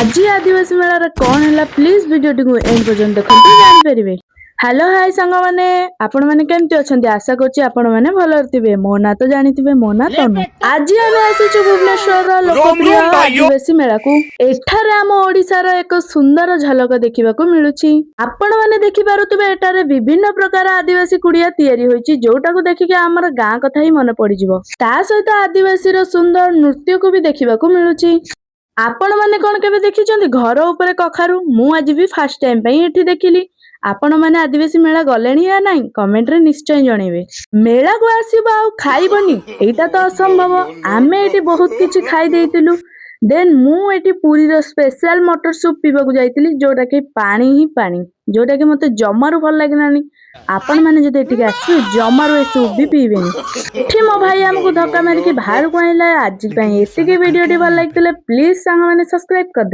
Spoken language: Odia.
ଆଜି ଆଦିବାସୀ ମେଳାରେ କଣ ହେଲା, ପ୍ଲିଜ ଭିଡିଓଟିକୁ ଏଣ୍ଡ ପର୍ଯ୍ୟନ୍ତ ଦେଖନ୍ତୁ, ଜାଣିପାରିବେ। ହ୍ୟାଲୋ, ହାଇ ସାଙ୍ଗମାନେ, ଆପଣମାନେ କେମିତି ଅଛନ୍ତି? ଆଶା କରୁଛି ଆପଣମାନେ ଭଲରେ ଥିବେ। ମୋ ନାଁ ତ ଜାଣିଥିବେ, ମୋ ନାଁ ତନୁ। ଆଜି ଆମେ ଆସିଛୁ ଭୁବନେଶ୍ୱରର ଲୋକପ୍ରିୟ ଆଦିବାସୀ ମେଳାକୁ। ଏଠାରେ ଆମ ଓଡିଶାର ଏକ ସୁନ୍ଦର ଝଲକ ଦେଖିବାକୁ ମିଳୁଛି। ଆପଣମାନେ ଦେଖିପାରୁଥିବେ, ଏଠାରେ ବିଭିନ୍ନ ପ୍ରକାର ଆଦିବାସୀ କୁଡିଆ ତିଆରି ହୋଇଛି, ଯୋଉଟାକୁ ଦେଖିକି ଆମର ଗାଁ କଥା ହିଁ ମନେ ପଡିଯିବ। ତା ସହିତ ଆଦିବାସୀର ସୁନ୍ଦର ନୃତ୍ୟକୁ ବି ଦେଖିବାକୁ ମିଳୁଛି। ଆପଣମାନେ କଣ କେବେ ଦେଖିଛନ୍ତି ଘର ଉପରେ କଖାରୁ? ମୁଁ ଆଜି ବି ଫାର୍ଷ୍ଟ ଟାଇମ ପାଇଁ ଏଠି ଦେଖିଲି। ଆପଣମାନେ ଆଦିବାସୀ ମେଳା ଗଲେଣି ୟା ନାହିଁ, କମେଣ୍ଟରେ ନିଶ୍ଚୟ ଜଣେଇବେ। ମେଳାକୁ ଆସିବ ଆଉ ଖାଇବନି, ଏଇଟା ତ ଅସମ୍ଭବ। ଆମେ ଏଠି ବହୁତ କିଛି ଖାଇ ଦେଇଥିଲୁ। ଦେନ୍ ମୁଁ ଏଠି ପୁରୀର ସ୍ପେଶାଲ ମଟର ସୁପ୍ ପିଇବାକୁ ଯାଇଥିଲି, ଯୋଉଟା କି ପାଣି ହିଁ ପାଣି, ଯୋଉଟା କି ମତେ ଜମାରୁ ଭଲ ଲାଗିଲାନି। ଆପଣମାନେ ଯଦି ଏଠିକି ଆସିବେ, ଜମାରୁ ଏ ସୁପ୍ ବି ପିଇବେନି। ଏଠି ମୋ ଭାଇ ଆମକୁ ଧକ୍କା ମାରିକି ବାହାରକୁ ଆଣିଲା। ଆଜି ପାଇଁ ଏତିକି। ଭିଡିଓଟି ଭଲ ଲାଗିଥିଲେ ପ୍ଲିଜ ସାଙ୍ଗମାନେ ସବସ୍କ୍ରାଇବ କରିଦେବେ।